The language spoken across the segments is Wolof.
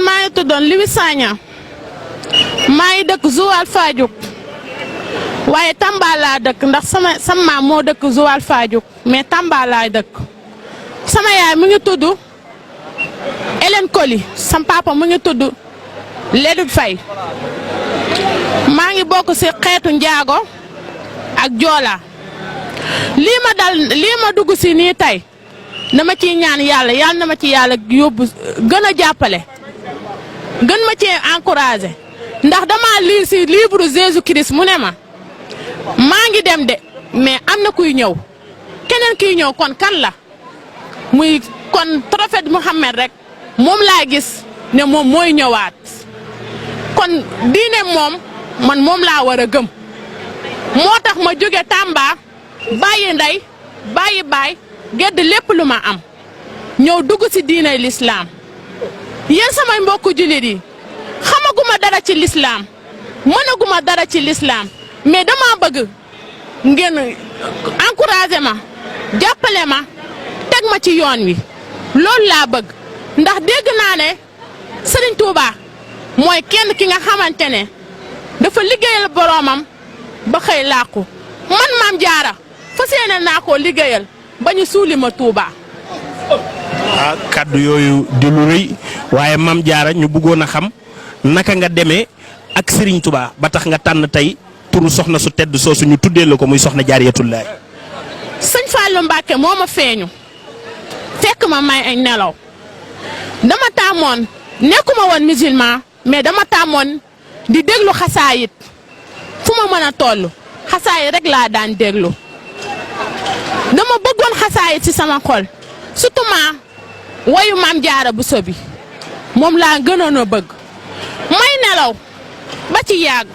maa ngi tuddoon Louis Sagna maa ngi dëkk Joal Fadiouth waaye Tamba laa dëkk ndax sama maam moo dëkk Joal Fadiouth mais Tamba laa dëkk sama yaay mu ngi tudd Hélène Coly sama papa mu ngi tudd Ledou Faye maa ngi bokk ci xeetu njaago ak joola lii ma dugg ci nii tey dama ciy ñaan yàlla na ma ci yàlla yóbbu gën a jàppale gën ma cee encouragé ndax dama lire ci livre Jésus Christ mu ne ma maa ngi dem de mais am na kuy ñëw keneen kiy ñëw kon kan la muy kon prophète Muhammad rek moom laa gis ne moom mooy ñëwaat kon diine moom laa war a gëm moo tax ma jóge Tamba bàyyi ndey bàyyi baay gedd lépp lu ma am ñëw dugg ci diine l'islam yéen samay mbokku jullit yi xamaguma dara ci l'islam mënaguma dara ci l'islam mais dama bëgg ngeen encouragé ma jàppale ma teg ma ci yoon wi loolu laa bëgg ndax dégg naa ne Serigne Touba mooy kenn ki nga xamante ne dafa liggéeyal boroomam ba xëy làqu man Maam Jaara fas yéene naa koo liggéeyal ba ñu suuli ma Touba. kaddu yooyu di lu rëy waaye Maam Jaara ñu bëggoon a xam naka nga demee ak Serigne Touba ba tax nga tànn tey turu soxna su tedd soosu ñu tuddee la ko muy soxna Jaaratullaahi. sëñ Fallou Mbacke moo ma feeñu fekk ma may ay nelaw dama tàmmoon nekkuma woon musulman mais dama tàmmoon di déglu xasaayit fu ma mën a toll xasaayit rek laa daan déglu dama bëggoon xasaayit ci sama xol surtout wayu Maam Jaara Buso bi moom laa gënoon a bëgg may nelaw ba ci yàgg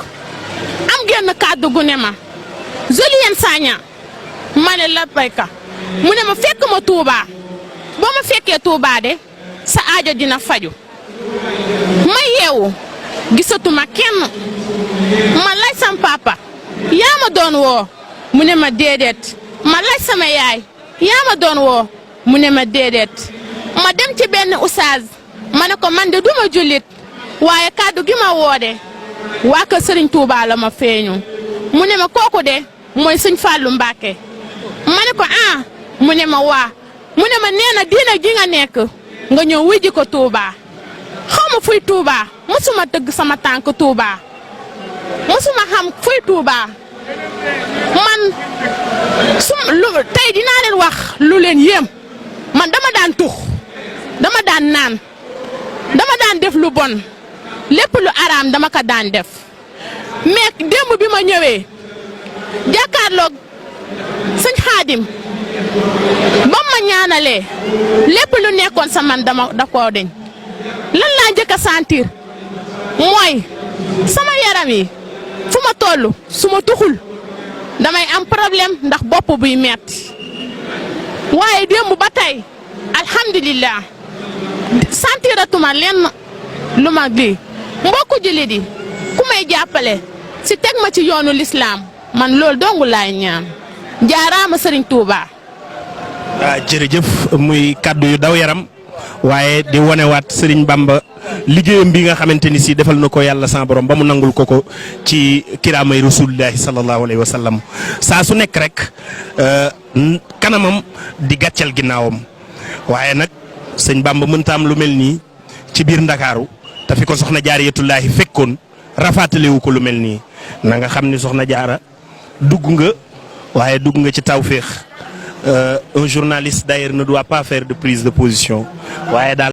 am genn kàddu gu ne ma Julienne Sagna ma ne la bayka mu ne ma fekk ma Touba boo ma fekkee Touba de sa aajo dina faju ma yeewu gisatuma kenn ma laaj sam papa yaa ma doon woo mu ne ma déedéet ma laaj sama yaay yaa ma doon woo mu ne ma déedéet ma dem ci benn oustaz ma ne ko man de duma jullit waaye kàddu gi ma woo de waa kër Serigne Touba la ma feeñu mu ne ma kooku de mooy sëñ Fallou Mbacke ma ne ko mu ne ma waa mu ne ma nee na diina ji nga nekk nga ñëw wujji ko Touba xaw ma fuy Touba mosuma tëgg sama tànk Touba mosuma xam fuy Touba man tey dinaa leen wax lu leen yéem man dama daan tux dama daan naan dama daan def lu bon lépp lu araam dama ko daan def mais démb bi ma ñëwee jàkkaarloog sëñ Xaadim ba ma ñaanalee lépp lu nekkoon sa man da koo deñ lan laa njëkk a sentir mooy sama yaram yi fu ma toll su ma tuxul damay am problème ndax bopp buy metti waaye démb ba tey alhamdulillah sentiratuma lenn lu ma lii mbokku jullit yi ku may jàppale si teg ma ci yoonu l'islam man loolu dongu laay ñaan jaaraama Serigne Touba. jërëjëf muy kaddu yu daw yaram waaye di wonewaat Serigne Bamba liggéeyam bi nga xamante ni si defal na ko yàlla sa borom ba mu nangul ko ci kiraamay rasulillahi sallallahu alayhi wa sallam saa su nekk rek kanamam di gàccal ginnaawam waaye nag sëñ Bamba mënta am lu mel nii ci biir Ndakaaru te fi ko soxna Jaaratullaahi fekkoon rafaatalewu ko lu mel nii na nga xam ni soxna Jaara dugg nga waaye dugg nga ci tawféex un journaliste d'ailleurs ne doit pas faire de prise de position waaye daal